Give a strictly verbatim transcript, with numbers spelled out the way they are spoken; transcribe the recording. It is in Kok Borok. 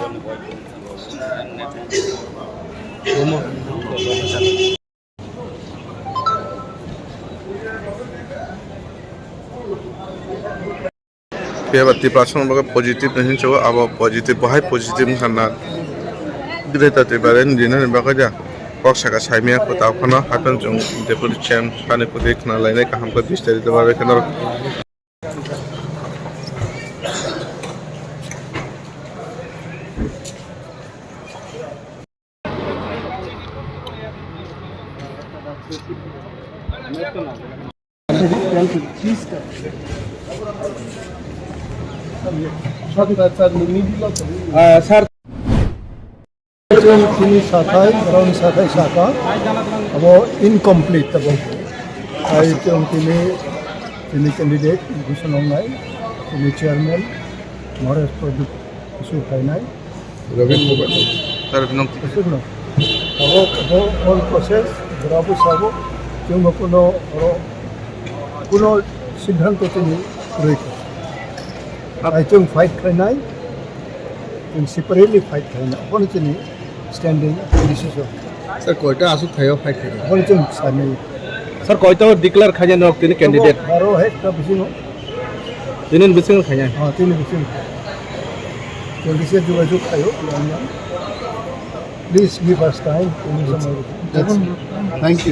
Phiya ba Tiprasano bagwi positive ni hinwi abo positive, bo hai positive wngkha na. Greater Tipraland dinani bagwi da kok saka saimaya kwtal phano hapheno chwng deputy C M sani kwtwi khna lainai kaham khe bish tarik de bagwi kheno. Ah, sir. Chwng chini sathai, borokni sathai saka, abo incomplete abo. Hai chwng chini, chini candidate, Bhushan Ongnai, chini chairman, Maharaj Pradyut Kisu Khainai. Robin Kubar. Robin Kubar. Abo, abo all process, brabo sabo, chwngbo kuno, oro, kuno siddhanto chini kwrwi kha. Hai chwng fight khlainai, chwng separately fight khlainai. Abono chini standing decision. Sir, koita aswk thaio fight khlainai? Abono chwng sanai. Sir, koita declare khainai nok tini candidate? Baro hekta bisingo. Tini bisingo khainai? Ah, tini bisingo. Chwng bisi jogajog khaio. Please give us time. Thank you.